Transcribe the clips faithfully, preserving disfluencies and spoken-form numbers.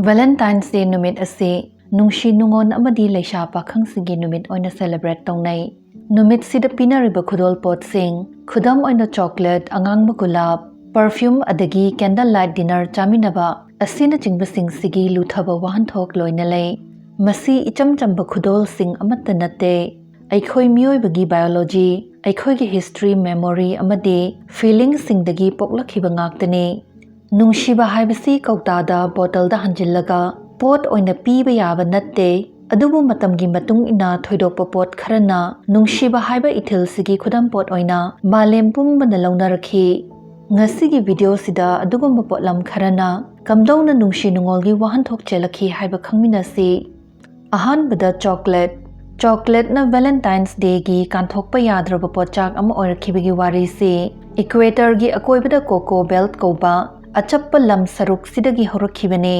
Valentine's Day ꯅꯨꯃꯤꯠ ꯑꯁꯤ ꯅꯨꯡꯁꯤ ꯅꯨꯡꯉꯣꯟ ꯑꯃꯗꯤ ꯂꯩꯁꯥ ꯄꯥꯈꯪꯁꯤꯡꯒꯤ ꯅꯨꯃꯤꯠ ꯑꯣꯏꯅ celebrate ꯇꯧꯅꯩ꯫ ꯅꯨꯃꯤꯠꯁꯤꯗ ꯄꯤꯅꯔꯤꯕ ꯈꯨꯗꯣꯜ ꯄꯣꯠꯁꯤꯡ, ꯈꯨꯗꯝ ꯑꯣꯏꯅ chocolate, ꯑꯉꯥꯡꯕ ꯒꯨꯂꯥꯞ, perfume ꯑꯗꯒꯤ candle light dinner ꯆꯥꯃꯤꯟꯅꯕ ꯑꯁꯤꯅꯆꯤꯡꯕꯁꯤꯡꯁꯤꯒꯤ ꯂꯨꯊꯕ ꯋꯥꯍꯟꯊꯣꯛ ꯂꯣꯏꯅ ꯂꯩ꯫ ꯃꯁꯤ ꯏꯆꯝ ꯆꯝꯕ ꯈꯨꯗꯣꯜꯁꯤꯡ ꯑꯃꯠꯇ ꯅꯠꯇꯦ꯫ ꯑꯩꯈꯣꯏ ꯃꯤꯑꯣꯏꯕꯒꯤ biology, ꯑꯩꯈꯣꯏꯒꯤ history, memory ꯑꯃꯗꯤ feelingꯁꯤꯡꯗꯒꯤ ꯄꯣꯛꯂꯛꯈꯤꯕ ꯉꯥꯛꯇꯅꯤ꯫ ꯅꯨꯡꯁꯤꯕ ꯍꯥꯏꯕꯁꯤ ꯀꯧꯇꯥꯗ, bottleꯗ ꯍꯟꯖꯤꯜꯂꯒ ꯄꯣꯠ ꯑꯣꯏꯅ ꯄꯤꯕ ꯌꯥꯕ ꯅꯠꯇꯦ꯫ ꯑꯗꯨꯕꯨ ꯃꯇꯝꯒꯤ ꯃꯇꯨꯡ ꯏꯟꯅ ꯊꯣꯏꯗꯣꯛꯄ ꯄꯣꯠ ꯈꯔꯅ ꯅꯨꯡꯁꯤꯕ ꯍꯥꯏꯕ ꯏꯊꯤꯜꯁꯤꯒꯤ ꯈꯨꯗꯝ ꯄꯣꯠ ꯑꯣꯏꯅ ꯃꯥꯂꯦꯝ ꯄꯨꯝꯕꯅ ꯂꯧꯅꯔꯛꯈꯤ꯫ ꯉꯁꯤꯒꯤ videoꯁꯤꯗ ꯑꯗꯨꯒꯨꯝꯕ ꯄꯣꯠꯂꯝ ꯈꯔꯅ ꯀꯝꯗꯧꯅ ꯅꯨꯡꯁꯤ ꯅꯨꯡꯉꯣꯜꯒꯤ ꯋꯥꯍꯟꯊꯣꯛ ꯆꯦꯜꯂꯛꯈꯤ ꯍꯥꯏꯕ ꯈꯪꯃꯤꯟꯅꯁꯤ꯫ ꯑꯍꯥꯟꯕꯗ chocolate꯫ Chocolateꯅ Valentine's Dayꯒꯤ ꯀꯥꯟꯊꯣꯛꯄ ꯌꯥꯗ꯭ꯔꯕ ꯄꯣꯠꯆꯥꯛ ꯑꯃ ꯑꯣꯏꯔꯛꯈꯤꯕꯒꯤ ꯋꯥꯔꯤꯁꯤ equatorꯒꯤ ꯑꯀꯣꯏꯕꯗ cocoa belt ꯀꯧꯕ ꯑꯆꯞꯄ ꯂꯝ ꯁꯔꯨꯛꯁꯤꯗꯒꯤ ꯍꯧꯔꯛꯈꯤꯕꯅꯤ꯫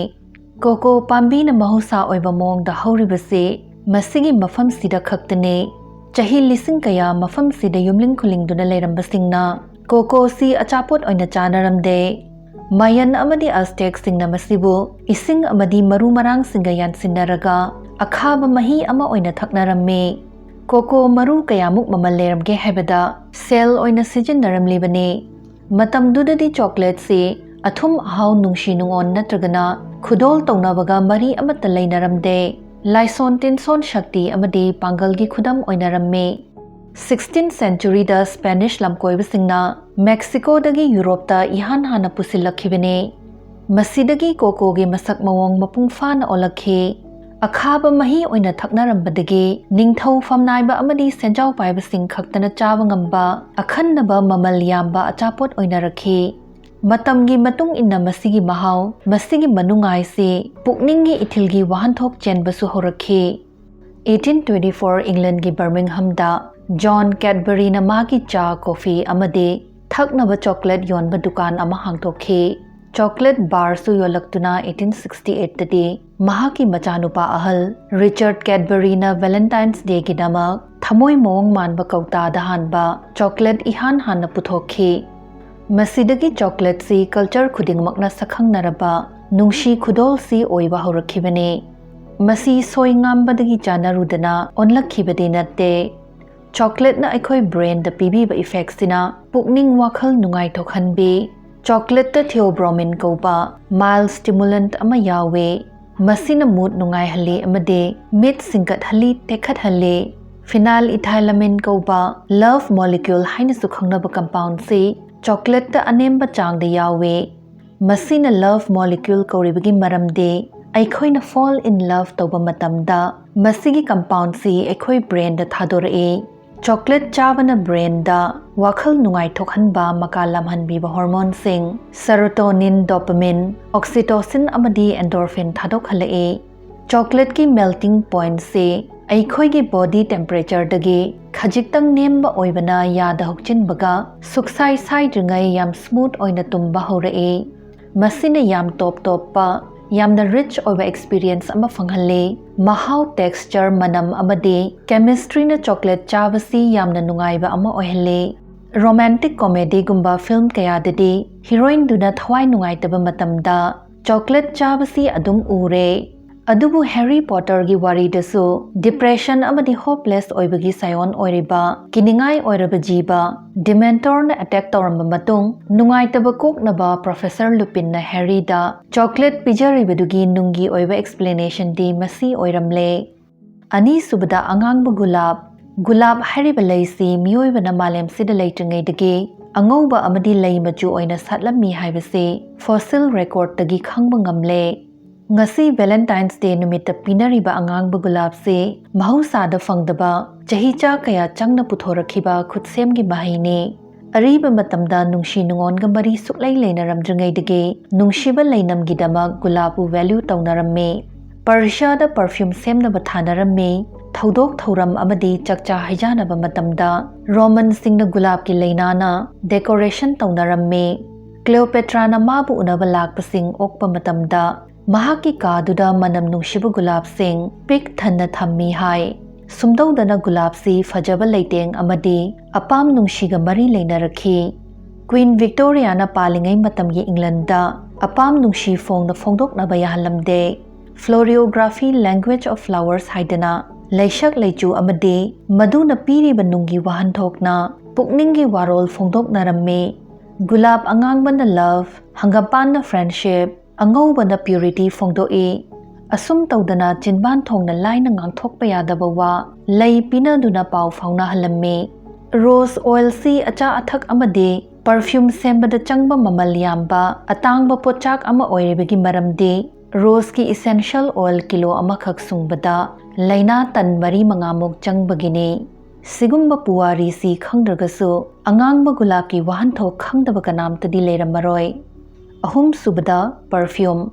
Cocoa ꯄꯥꯝꯕꯤꯅ ꯃꯍꯧꯁꯥ ꯑꯣꯏꯕ ꯃꯑꯣꯡꯗ ꯍꯧꯔꯤꯕꯁꯤ ꯃꯁꯤꯒꯤ ꯃꯐꯝꯁꯤꯗ ꯈꯛꯇꯅꯤ꯫ ꯆꯍꯤ ꯂꯤꯁꯤꯡ ꯀꯌꯥ ꯃꯐꯝꯁꯤꯗ ꯌꯨꯝꯂꯤꯡ ꯈꯨꯂꯤꯡꯗꯨꯅ ꯂꯩꯔꯝꯕꯁꯤꯡꯅ cocoaꯁꯤ ꯑꯆꯥꯄꯣꯠ ꯑꯣꯏꯅ ꯆꯥꯅꯔꯝꯗꯦ꯫ Mayan ꯑꯃꯗꯤ Aztecꯁꯤꯡꯅ ꯃꯁꯤꯕꯨ ꯏꯁꯤꯡ ꯑꯃꯗꯤ ꯃꯔꯨ ꯃꯔꯥꯡꯁꯤꯡꯒ ꯌꯥꯟꯁꯤꯟꯅꯔꯒ ꯑꯈꯥꯕ ꯃꯍꯤ ꯑꯃ ꯑꯣꯏꯅ ꯊꯛꯅꯔꯝꯃꯤ꯫ Cocoa ꯃꯔꯨ ꯀꯌꯥꯃꯨꯛ ꯃꯃꯜ ꯂꯩꯔꯝꯒꯦ ꯍꯥꯏꯕꯗ salt ꯑꯣꯏꯅ ꯁꯤꯖꯤꯟꯅꯔꯝꯂꯤꯕꯅꯤ꯫ ꯃꯇꯝꯗꯨꯗꯗꯤ chocolateꯁꯤ ꯑꯊꯨꯝ ꯑꯍꯥꯎ, ꯅꯨꯡꯁꯤ ꯅꯨꯡꯉꯣꯟ ꯅꯠꯇ꯭ꯔꯒꯅ ꯈꯨꯗꯣꯜ ꯇꯧꯅꯕꯒ ꯃꯔꯤ ꯑꯃꯠꯇ ꯂꯩꯅꯔꯝꯗꯦ꯫ ꯂꯥꯏꯁꯣꯟ ꯇꯤꯟꯁꯣꯟ ꯁꯛꯇꯤ ꯑꯃꯗꯤ ꯄꯥꯡꯒꯜꯒꯤ ꯈꯨꯗꯝ ꯑꯣꯏꯅꯔꯝꯃꯤ꯫ Sixteenth centuryꯗ Spanish ꯂꯝꯀꯣꯏꯕꯁꯤꯡꯅ Mexicoꯗꯒꯤ Europeꯇ ꯏꯍꯥꯟ ꯍꯥꯟꯅ ꯄꯨꯁꯤꯜꯂꯛꯈꯤꯕꯅꯤ꯫ ꯃꯁꯤꯗꯒꯤ cocoaꯒꯤ ꯃꯁꯛ ꯃꯑꯣꯡ ꯃꯄꯨꯡ ꯐꯥꯅ ꯑꯣꯜꯂꯛꯈꯤ꯫ ꯑꯈꯥꯕ ꯃꯍꯤ ꯑꯣꯏꯅ ꯊꯛꯅꯔꯝꯕꯗꯒꯤ ꯅꯤꯡꯊꯧ ꯐꯝꯅꯥꯏꯕ ꯑꯃꯗꯤ ꯁꯦꯟꯖꯥꯎ ꯄꯥꯏꯕꯁꯤꯡ ꯈꯛꯇꯅ ꯆꯥꯕ ꯉꯝꯕ ꯑꯈꯟꯅꯕ ꯃꯃꯜ ꯌꯥꯝꯕ ꯑꯆꯥꯄꯣꯠ ꯑꯣꯏꯅꯔꯛꯈꯤ꯫ ꯃꯇꯝꯒꯤ ꯃꯇꯨꯡ ꯏꯟꯅ ꯃꯁꯤꯒꯤ ꯃꯍꯥꯎ, ꯃꯁꯤꯒꯤ ꯃꯅꯨꯡꯉꯥꯏꯁꯤ ꯄꯨꯛꯅꯤꯡꯒꯤ ꯏꯊꯤꯜꯒꯤ ꯋꯥꯍꯟꯊꯣꯛ ꯆꯦꯟꯕꯁꯨ ꯍꯧꯔꯛꯈꯤ꯫ Eighteen twenty four Englandꯒꯤ Birminghamꯗ John Cadburyꯅ ꯃꯥꯒꯤ ꯆꯥ, coffee ꯑꯃꯗꯤ ꯊꯛꯅꯕ chocolate ꯌꯣꯟꯕ ꯗꯨꯀꯥꯟ ꯑꯃ ꯍꯥꯡꯗꯣꯛꯈꯤ꯫ Chocolate barꯁꯨ ꯌꯣꯜꯂꯛꯇꯨꯅ eighteen sixty eightꯇꯗꯤ ꯃꯍꯥꯛꯀꯤ ꯃꯆꯥꯅꯨꯄꯥ ꯑꯍꯜ Richard Cadburyꯅ Valentine's Dayꯒꯤꯗꯃꯛ ꯊꯃꯣꯏ ꯃꯑꯣꯡ ꯃꯥꯟꯕ ꯀꯧꯇꯥꯗ ꯍꯥꯟꯕ chocolate ꯏꯍꯥꯟ ꯍꯥꯟꯅ ꯄꯨꯊꯣꯛꯈꯤ꯫ ꯃꯁꯤꯗꯒꯤ chocolateꯁꯤ culture ꯈꯨꯗꯤꯡꯃꯛꯅ ꯁꯛꯈꯪꯅꯔꯕ ꯅꯨꯡꯁꯤ ꯈꯨꯗꯣꯜꯁꯤ ꯑꯣꯏꯕ ꯍꯧꯔꯛꯈꯤꯕꯅꯤ꯫ ꯃꯁꯤ ꯁꯣꯏ ꯉꯥꯝꯕꯗꯒꯤ ꯆꯥꯟꯅꯔꯨꯗꯅ ꯑꯣꯟꯂꯛꯈꯤꯕꯗꯤ ꯅꯠꯇꯦ꯫ ꯆꯣꯀ꯭ꯂꯦꯠꯅ ꯑꯩꯈꯣꯏ ꯕ꯭ꯔꯦꯟꯗ ꯄꯤꯕꯤꯕ ꯏꯐꯦꯛꯁꯤꯅ ꯄꯨꯛꯅꯤꯡ ꯋꯥꯈꯜ ꯅꯨꯡꯉꯥꯏꯊꯣꯛꯍꯟꯕꯤ꯫ ꯆꯣꯀ꯭ꯂꯦꯠꯇ ꯊꯤꯑꯣꯕ꯭ꯔꯣꯃꯤꯟ ꯀꯧꯕ ꯃꯥꯏꯜ ꯁ꯭ꯇꯤꯃꯨꯂꯦꯟꯠ ꯑꯃ ꯌꯥꯎꯋꯤ꯫ ꯃꯁꯤꯅ ꯃꯨꯗ ꯅꯨꯡꯉꯥꯏꯍꯜꯂꯤ ꯑꯃꯗꯤ ꯃꯤꯠ ꯁꯤꯡꯀꯠꯍꯜꯂꯤ, ꯇꯦꯛꯈꯠꯍꯜꯂꯤ꯫ ꯐꯤꯅꯥꯏꯜ ꯏꯊꯥꯏꯂꯥꯃꯤꯟ ꯀꯧꯕ ꯂꯚ ꯃꯣꯂꯤꯀ꯭ꯌꯨꯜ ꯍꯥꯏꯅꯁꯨ ꯈꯪꯅꯕ ꯀꯝꯄꯥꯎꯟꯁꯤ ꯆꯣꯀ꯭ꯂꯦꯠꯇ ꯑꯅꯦꯝꯕ ꯆꯥꯡꯗ ꯌꯥꯎꯋꯤ꯫ ꯃꯁꯤꯅ ꯂꯚ ꯃꯣꯂꯤꯀ꯭ꯌꯨꯜ ꯀꯧꯔꯤꯕꯒꯤ ꯃꯔꯝꯗꯤ ꯑꯩꯈꯣꯏꯅ ꯐꯣꯜ ꯏꯟ ꯂꯚ ꯇꯧꯕ ꯃꯇꯝꯗ ꯃꯁꯤꯒꯤ ꯀꯝꯄꯥꯎꯟꯁꯤ ꯑꯩꯈꯣꯏ ꯕ꯭ꯔꯦꯟꯗ ꯊꯥꯗꯣꯔꯛꯏ꯫ ꯆꯣꯀ꯭ꯂꯦꯠ ꯆꯥꯕꯅ ꯕ꯭ꯔꯦꯟꯗ ꯋꯥꯈꯜ ꯅꯨꯡꯉꯥꯏꯊꯣꯛꯍꯟꯕ ꯃꯀꯥ ꯂꯥꯝꯍꯟꯕꯤꯕ ꯍꯣꯔꯃꯣꯟꯁꯤꯡ ꯁꯦꯔꯣꯇꯣꯅꯤꯟ, ꯗꯣꯄꯥꯃꯤꯟ, ꯑꯣꯛꯁꯤꯇꯣꯁꯤꯟ ꯑꯃꯗꯤ ꯑꯦꯟꯗꯣꯔꯐꯤꯟ ꯊꯥꯗꯣꯛꯍꯜꯂꯛꯏ꯫ ꯆꯣꯀ꯭ꯂꯦꯠꯀꯤ ꯃꯦꯜꯇꯤꯡ ꯄꯣꯏꯟꯠꯁꯤ ꯑꯩꯈꯣꯏꯒꯤ ꯕꯣꯗꯤ ꯇꯦꯝꯄꯔꯦꯆꯔꯗꯒꯤ ꯈꯖꯤꯛꯇꯪ ꯅꯦꯝꯕ ꯑꯣꯏꯕꯅ ꯌꯥꯗ ꯍꯨꯛꯆꯤꯟꯕꯒ ꯁꯨꯛꯁꯥꯏ ꯁꯥꯏꯗ꯭ꯔꯤꯉꯩ ꯌꯥꯝ ꯁ꯭ꯃꯨꯠ ꯑꯣꯏꯅ ꯇꯨꯝꯕ ꯍꯧꯔꯛꯏ꯫ ꯃꯁꯤꯅ ꯌꯥꯝ ꯇꯣꯞ ꯇꯣꯞꯄ, ꯌꯥꯝꯅ ꯔꯤꯆ ꯑꯣꯏꯕ ꯑꯦꯛꯁꯄꯤꯔꯤꯌꯦꯟꯁ ꯑꯃ ꯐꯪꯍꯜꯂꯤ꯫ ꯃꯍꯥꯎ, ꯇꯦꯛꯁꯆꯔ, ꯃꯅꯝ ꯑꯃꯗꯤ ꯀꯦꯃꯤꯁꯇ꯭ꯔꯤꯅ ꯆꯣꯀ꯭ꯂꯦꯠ ꯆꯥꯕꯁꯤ ꯌꯥꯝꯅ ꯅꯨꯡꯉꯥꯏꯕ ꯑꯃ ꯑꯣꯏꯍꯜꯂꯤ꯫ ꯔꯣꯃꯥꯟꯇꯤꯛ ꯀꯣꯃꯦꯗꯤꯒꯨꯝꯕ ꯐꯤꯜꯝ ꯀꯌꯥꯗꯗꯤ ꯍꯤꯔꯣꯏꯟꯗꯨꯅ ꯊꯋꯥꯏ ꯅꯨꯡꯉꯥꯏꯇꯕ ꯃꯇꯝꯗ ꯆꯣꯀ꯭ꯂꯦꯠ ꯆꯥꯕꯁꯤ ꯑꯗꯨꯝ ꯎꯔꯦ꯫ ꯑꯗꯨꯕꯨ ꯍꯦꯔꯤ ꯄꯣꯇꯔꯒꯤ ꯋꯥꯔꯤꯗꯁꯨ ꯗꯤꯄ꯭ꯔꯦꯁꯟ ꯑꯃꯗꯤ ꯍꯣꯞꯂꯦꯁ ꯑꯣꯏꯕꯒꯤ ꯁꯥꯏꯑꯣꯟ ꯑꯣꯏꯔꯤꯕ ꯀꯤꯅꯤꯡꯉꯥꯏ ꯑꯣꯏꯔꯕ ꯖꯤꯕ ꯗꯤꯃꯦꯟꯇꯣꯔꯅ ꯑꯦꯇꯦꯛ ꯇꯧꯔꯝꯕ ꯃꯇꯨꯡ ꯅꯨꯡꯉꯥꯏꯇꯕ ꯀꯣꯛꯅꯕ ꯄ꯭ꯔꯣꯐꯦꯁꯔ ꯂꯨꯄꯤꯟꯅ ꯍꯦꯔꯤꯗ ꯆꯣꯀ꯭ꯂꯦꯠ ꯄꯤꯖꯔꯤꯕꯗꯨꯒꯤ ꯅꯨꯡꯒꯤ ꯑꯣꯏꯕ ꯑꯦꯛꯁꯄ꯭ꯂꯦꯅꯦꯁꯟꯗꯤ ꯃꯁꯤ ꯑꯣꯏꯔꯝꯂꯦ꯫ ꯑꯅꯤꯁꯨꯕꯗ, ꯑꯉꯥꯡꯕ ꯒꯨꯂꯥꯞ꯫ ꯒꯨꯂꯥꯞ ꯍꯥꯏꯔꯤꯕ ꯂꯩꯁꯤ ꯃꯤꯑꯣꯏꯕꯅ ꯃꯥꯂꯦꯝꯁꯤꯗ ꯂꯩꯇ꯭ꯔꯤꯉꯩꯗꯒꯤ ꯑꯉꯧꯕ ꯑꯃꯗꯤ ꯂꯩ ꯃꯆꯨ ꯑꯣꯏꯅ ꯁꯥꯠꯂꯝꯃꯤ ꯍꯥꯏꯕꯁꯤ ꯐꯣꯁꯤꯜ ꯔꯦꯀꯣꯔꯗꯇꯒꯤ ꯈꯪꯕ ꯉꯝꯂꯦ꯫ ꯉꯁꯤ ꯚꯦꯂꯦꯟꯇꯥꯏꯟꯁ ꯗꯦ ꯅꯨꯃꯤꯠꯇ ꯄꯤꯅꯔꯤꯕ ꯑꯉꯥꯡꯕ ꯒꯨꯂꯥꯞꯁꯤ ꯃꯍꯧꯁꯥꯗ ꯐꯪꯗꯕ, ꯆꯍꯤꯆꯥ ꯀꯌꯥ ꯆꯪꯅ ꯄꯨꯊꯣꯔꯛꯈꯤꯕ ꯈꯨꯠꯁꯦꯝꯒꯤ ꯃꯍꯩꯅꯤ꯫ ꯑꯔꯤꯕ ꯃꯇꯝꯗ ꯅꯨꯡꯁꯤ ꯅꯨꯡꯉꯣꯟꯒ ꯃꯔꯤ ꯁꯨꯛꯂꯩ ꯂꯩꯅꯔꯝꯗ꯭ꯔꯤꯉꯩꯗꯒꯤ ꯅꯨꯡꯁꯤꯕ ꯂꯩꯅꯝꯒꯤꯗꯃꯛ ꯒꯨꯂꯥꯞꯄꯨ ꯚꯦꯂ꯭ꯌꯨ ꯇꯧꯅꯔꯝꯃꯤ꯫ ꯄꯔꯁꯤꯌꯥꯗ ꯄꯔꯐ꯭ꯌꯨꯝ ꯁꯦꯝꯅꯕ ꯊꯥꯅꯔꯝꯃꯤ꯫ ꯊꯧꯗꯣꯛ ꯊꯧꯔꯝ ꯑꯃꯗꯤ ꯆꯥꯛꯆꯥ ꯍꯩꯖꯥꯅꯕ ꯃꯇꯝꯗ ꯔꯣꯃꯟꯁꯤꯡꯅ ꯒꯨꯂꯥꯞꯀꯤ ꯂꯩꯅꯥꯅ ꯗꯦꯀꯣꯔꯦꯁꯟ ꯇꯧꯅꯔꯝꯃꯤ꯫ ꯀ꯭ꯂꯤꯑꯣꯄꯦꯇ꯭ꯔꯥꯅ ꯃꯥꯕꯨ ꯎꯅꯕ ꯂꯥꯛꯄꯁꯤꯡ ꯑꯣꯛꯄ ꯃꯇꯝꯗ ꯃꯍꯥꯛꯀꯤ ꯀꯥꯗꯨꯗ ꯃꯅꯝ ꯅꯨꯡꯁꯤꯕ ꯒꯨꯂꯥꯞꯁꯤꯡ ꯄꯤꯛ ꯊꯟꯅ ꯊꯝꯃꯤ ꯍꯥꯏ꯫ ꯁꯨꯝꯗꯧꯗꯅ ꯒꯨꯂꯥꯞꯁꯤ ꯐꯖꯕ ꯂꯩꯇꯦꯡ ꯑꯃꯗꯤ ꯑꯄꯥꯝ ꯅꯨꯡꯁꯤꯒ ꯃꯔꯤ ꯂꯩꯅꯔꯛꯈꯤ꯫ ꯀ꯭ꯋꯤꯟ ꯚꯤꯛꯇꯣꯔꯤꯌꯥꯅ ꯄꯥꯜꯂꯤꯉꯩ ꯃꯇꯝꯒꯤ ꯏꯪꯂꯟꯗ ꯑꯄꯥꯝ ꯅꯨꯡꯁꯤ ꯐꯣꯡꯅ ꯐꯣꯡꯗꯣꯛꯅꯕ ꯌꯥꯍꯜꯂꯝꯗꯦ꯫ Floriography, Language of Flowers ꯍꯥꯏꯗꯅ ꯂꯩꯁꯛ ꯂꯩꯆꯨ ꯑꯃꯗꯤ ꯃꯗꯨꯅ ꯄꯤꯔꯤꯕ ꯅꯨꯡꯒꯤ ꯋꯥꯍꯟꯊꯣꯛꯅ ꯄꯨꯛꯅꯤꯡꯒꯤ ꯋꯥꯔꯣꯜ ꯐꯣꯡꯗꯣꯛꯅꯔꯝꯃꯤ꯫ ꯒꯨꯂꯥꯞ ꯑꯉꯥꯡꯕꯅ love, ꯍꯪꯒꯝꯄꯥꯟꯅ friendship, ꯑꯉꯧꯕꯅ purity ꯐꯣꯡꯗꯣꯛꯏ꯫ ꯑꯁꯨꯝ ꯇꯧꯗꯅ ꯆꯤꯟꯕꯥꯟ ꯊꯣꯡꯅ ꯂꯥꯏꯅ ꯉꯥꯡꯊꯣꯛꯄ ꯌꯥꯗꯕ ꯋꯥ ꯂꯩ ꯄꯤꯅꯗꯨꯅ ꯄꯥꯎ ꯐꯥꯎꯅꯍꯜꯂꯝꯃꯤ꯫ Rose oilꯁꯤ ꯑꯆꯥ ꯑꯊꯛ ꯑꯃꯗꯤ perfume ꯁꯦꯝꯕꯗ ꯆꯪꯕ ꯃꯃꯜ ꯌꯥꯝꯕ ꯑꯇꯥꯡꯕ ꯄꯣꯠꯆꯥꯛ ꯑꯃ ꯑꯣꯏꯔꯤꯕꯒꯤ ꯃꯔꯝꯗꯤ roseꯀꯤ essential oil ꯀꯤꯂꯣ ꯑꯃꯈꯛ ꯁꯨꯡꯕꯗ ꯂꯥꯏꯅꯥ ꯇꯟ ꯃꯔꯤ ꯃꯉꯥꯃꯨꯛ ꯆꯪꯕꯒꯤꯅꯤ꯫ ꯁꯤꯒꯨꯝꯕ ꯄꯨꯋꯥꯔꯤꯁꯤ ꯈꯪꯗ꯭ꯔꯒꯁꯨ ꯑꯉꯥꯡꯕ ꯒꯨꯂꯥꯞꯀꯤ ꯋꯥꯍꯟꯊꯣꯛ ꯈꯪꯗꯕ ꯀꯅꯥꯝꯇꯗꯤ ꯂꯩꯔꯝꯃꯔꯣꯏ꯫ ꯑꯍꯨꯝꯁꯨꯕꯗ, perfume꯫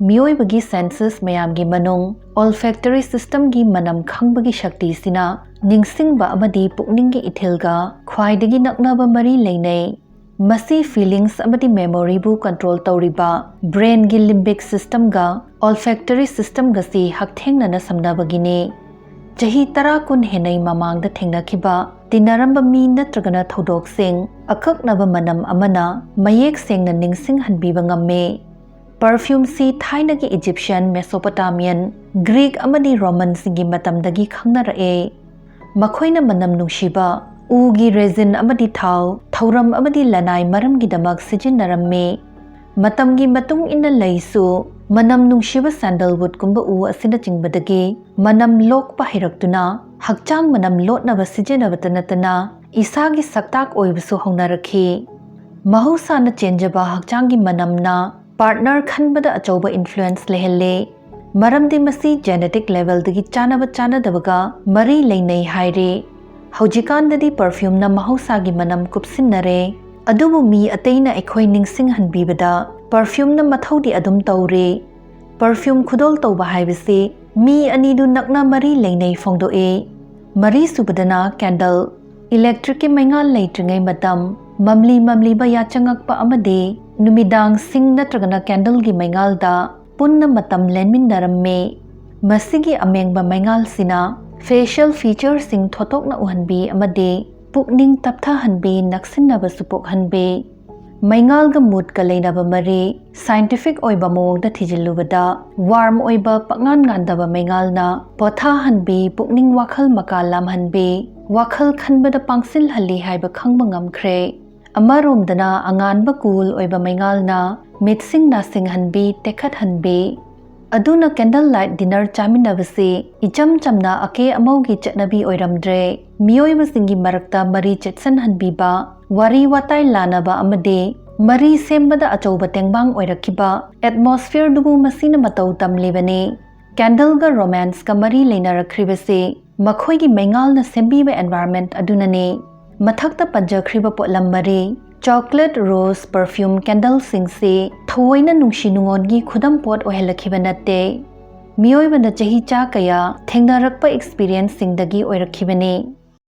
ꯃꯤꯑꯣꯏꯕꯒꯤ senses ꯃꯌꯥꯝꯒꯤ ꯃꯅꯨꯡ olfactory systemꯒꯤ ꯃꯅꯝ ꯈꯪꯕꯒꯤ ꯁꯛꯇꯤꯁꯤꯅ ꯅꯤꯡꯁꯤꯡꯕ ꯑꯃꯗꯤ ꯄꯨꯛꯅꯤꯡꯒꯤ ꯏꯊꯤꯜꯒ ꯈ꯭ꯋꯥꯏꯗꯒꯤ ꯅꯛꯅꯕ ꯃꯔꯤ ꯂꯩꯅꯩ꯫ ꯃꯁꯤ feelings ꯑꯃꯗꯤ memoryꯕꯨ control ꯇꯧꯔꯤꯕ brainꯒꯤ limbic systemꯒ olfactory systemꯒꯁꯤ ꯍꯛꯊꯦꯡꯅꯅ ꯁꯝꯅꯕꯒꯤꯅꯤ꯫ ꯆꯍꯤ ꯇꯔꯥ ꯀꯨꯟ ꯍꯦꯟꯅꯩ ꯃꯃꯥꯡꯗ ꯊꯦꯡꯅꯈꯤꯕ, ꯇꯤꯟꯅꯔꯝꯕ ꯃꯤ ꯅꯠꯇ꯭ꯔꯒꯅ ꯊꯧꯗꯣꯛꯁꯤꯡ ꯑꯀꯛꯅꯕ ꯃꯅꯝ ꯑꯃꯅ ꯃꯌꯦꯛ ꯁꯦꯡꯅ ꯅꯤꯡꯁꯤꯡꯍꯟꯕꯤꯕ ꯉꯝꯃꯤ꯫ Perfumeꯁꯤ ꯊꯥꯏꯅꯒꯤ Egyptian, Mesopotamian, Greek ꯑꯃꯗꯤ Romanꯁꯤꯡꯒꯤ ꯃꯇꯝꯗꯒꯤ ꯈꯪꯅꯔꯛꯑꯦ꯫ ꯃꯈꯣꯏꯅ ꯃꯅꯝ ꯅꯨꯡꯁꯤꯕ ꯎꯒꯤ resin ꯑꯃꯗꯤ ꯊꯥꯎ, ꯊꯧꯔꯝ ꯑꯃꯗꯤ ꯂꯅꯥꯏ ꯃꯔꯝꯒꯤꯗꯃꯛ ꯁꯤꯖꯤꯟꯅꯔꯝꯃꯤ꯫ ꯃꯇꯝꯒꯤ ꯃꯇꯨꯡ ꯏꯟꯅ ꯂꯩꯁꯨ ꯃꯅꯝ ꯅꯨꯡꯁꯤꯕ sandalwoodꯀꯨꯝꯕ ꯎ ꯑꯁꯤꯅꯆꯤꯡꯕꯗꯒꯤ ꯃꯅꯝ ꯂꯣꯛꯄ ꯍꯩꯔꯛꯇꯨꯅ ꯍꯛꯆꯥꯡ ꯃꯅꯝ ꯂꯣꯠꯅꯕ ꯁꯤꯖꯤꯟꯅꯕꯇ ꯅꯠꯇꯅ ꯏꯁꯥꯒꯤ ꯁꯛꯇꯥꯛ ꯑꯣꯏꯕꯁꯨ ꯍꯧꯅꯔꯛꯈꯤ꯫ ꯃꯍꯧꯁꯥꯅ ꯆꯦꯟꯖꯕ ꯍꯛꯆꯥꯡꯒꯤ ꯃꯅꯝꯅ partner ꯈꯟꯕꯗ ꯑꯆꯧꯕ influence ꯂꯩꯍꯜꯂꯦ, ꯃꯔꯝꯗꯤ ꯃꯁꯤ genetic levelꯗꯒꯤ ꯆꯥꯅꯕ ꯆꯥꯅꯗꯕꯒ ꯃꯔꯤ ꯂꯩꯅꯩ ꯍꯥꯏꯔꯤ꯫ ꯍꯧꯖꯤꯛꯀꯥꯟꯗꯗꯤ perfumeꯅ ꯃꯍꯧꯁꯥꯒꯤ ꯃꯅꯝ ꯀꯨꯞꯁꯤꯟꯅꯔꯦ, ꯑꯗꯨꯕꯨ ꯃꯤ ꯑꯇꯩꯅ ꯑꯩꯈꯣꯏ ꯅꯤꯡꯁꯤꯡꯍꯟꯕꯤꯕꯗ perfumeꯅ ꯃꯊꯧꯗꯤ ꯑꯗꯨꯝ ꯇꯧꯔꯤ꯫ Perfume ꯈꯨꯗꯣꯜ ꯇꯧꯕ ꯍꯥꯏꯕꯁꯤ ꯃꯤ ꯑꯅꯤꯗꯨ ꯅꯛꯅ ꯃꯔꯤ ꯂꯩꯅꯩ ꯐꯣꯡꯗꯣꯛꯏ꯫ ꯃꯔꯤꯁꯨꯕꯗꯅ candle꯫ Electricꯀꯤ ꯃꯩꯉꯥꯜ ꯂꯩꯇ꯭ꯔꯤꯉꯩ ꯃꯇꯝ, ꯃꯝꯂꯤ ꯃꯝꯂꯤꯕ ꯌꯥꯆꯪꯉꯛꯄ ꯑꯃꯗꯤ ꯅꯨꯃꯤꯗꯥꯡ ꯁꯤꯡ ꯅꯠꯇ꯭ꯔꯒꯅ candleꯒꯤ ꯃꯩꯉꯥꯜꯗ ꯄꯨꯟꯅ ꯃꯇꯝ ꯂꯦꯟꯃꯤꯟꯅꯔꯝꯃꯤ꯫ ꯃꯁꯤꯒꯤ ꯑꯃꯦꯡꯕ ꯃꯩꯉꯥꯜꯁꯤꯅ facial featureꯁꯤꯡ ꯊꯣꯠꯇꯣꯛꯅ ꯎꯍꯟꯕꯤ ꯑꯃꯗꯤ ꯄꯨꯛꯅꯤꯡ ꯇꯞꯊꯍꯟꯕꯤ, ꯅꯛꯁꯤꯟꯅꯕꯁꯨ ꯄꯣꯛꯍꯟꯕꯤ꯫ ꯃꯩꯉꯥꯜꯒ ꯃꯨꯠꯀ ꯂꯩꯅꯕ ꯃꯔꯤ꯫ ꯁꯥꯏꯟꯇꯤꯐꯤꯛ ꯑꯣꯏꯕ ꯃꯑꯣꯡꯗ ꯊꯤꯖꯤꯜꯂꯨꯕꯗ, ꯋꯥꯔꯝ ꯑꯣꯏꯕ, ꯄꯛꯉꯥꯟ ꯉꯥꯟꯗꯕ ꯃꯩꯉꯥꯜꯅ ꯄꯣꯊꯥꯍꯟꯕꯤ, ꯄꯨꯛꯅꯤꯡ ꯋꯥꯈꯜ ꯃꯀꯥ ꯂꯥꯝꯍꯟꯕꯤ, ꯋꯥꯈꯜ ꯈꯟꯕꯗ ꯄꯥꯡꯁꯤꯜꯍꯜꯂꯤ ꯍꯥꯏꯕ ꯈꯪꯕ ꯉꯝꯈ꯭ꯔꯦ꯫ ꯑꯃꯔꯣꯝꯗꯅ, ꯑꯉꯥꯟꯕ ꯀꯨꯜ ꯑꯣꯏꯕ ꯃꯩꯉꯥꯜꯅ ꯃꯤꯠꯁꯤꯡ ꯅꯥꯁꯤꯡꯍꯟꯕꯤ, ꯇꯦꯛꯈꯠꯍꯟꯕꯤ꯫ ꯑꯗꯨꯅ candle light dinner ꯆꯥꯃꯤꯟꯅꯕꯁꯤ ꯏꯆꯝ ꯆꯝꯅ ꯑꯀꯦ ꯑꯃꯧꯒꯤ ꯆꯠꯅꯕꯤ ꯑꯣꯏꯔꯝꯗ꯭ꯔꯦ꯫ ꯃꯤꯑꯣꯏꯕꯁꯤꯡꯒꯤ ꯃꯔꯛꯇ ꯃꯔꯤ ꯆꯦꯠꯁꯤꯟꯍꯟꯕꯤꯕ, ꯋꯥꯔꯤ ꯋꯥꯇꯥꯏ ꯂꯥꯟꯅꯕ ꯑꯃꯗꯤ ꯃꯔꯤ ꯁꯦꯝꯕꯗ ꯑꯆꯧꯕ ꯇꯦꯡꯕꯥꯡ ꯑꯣꯏꯔꯛꯈꯤꯕ atmosphere ꯗꯨꯕꯨ ꯃꯁꯤꯅ ꯃꯇꯧ ꯇꯝꯂꯤꯕꯅꯤ꯫ Candle ꯒ romance ꯀ ꯃꯔꯤ ꯂꯩꯅꯔꯛꯈ꯭ꯔꯤꯕꯁꯤ ꯃꯈꯣꯏꯒꯤ ꯃꯩꯉꯥꯜꯅ ꯁꯦꯝꯕꯤꯕ environment ꯑꯗꯨꯅꯅꯤ꯫ ꯃꯊꯛꯇ ꯄꯟꯖꯈ꯭ꯔꯤꯕ ꯄꯣꯠꯂꯝ ꯃꯔꯤ, chocolate rose perfume candle ꯁꯤꯡꯁꯤ ꯊꯑꯣꯏꯅ ꯅꯨꯡꯁꯤ ꯅꯨꯡꯉꯣꯟꯒꯤ ꯈꯨꯗꯝ ꯄꯣꯠ ꯑꯣꯏꯍꯜꯂꯛꯈꯤꯕ ꯅꯠꯇꯦ꯫ ꯃꯤꯑꯣꯏꯕꯅ ꯆꯍꯤ ꯆꯥ ꯀꯌꯥ ꯊꯦꯡꯅꯔꯛꯄ experience ꯁꯤꯡꯗꯒꯤ ꯑꯣꯏꯔꯛꯈꯤꯕꯅꯤ꯫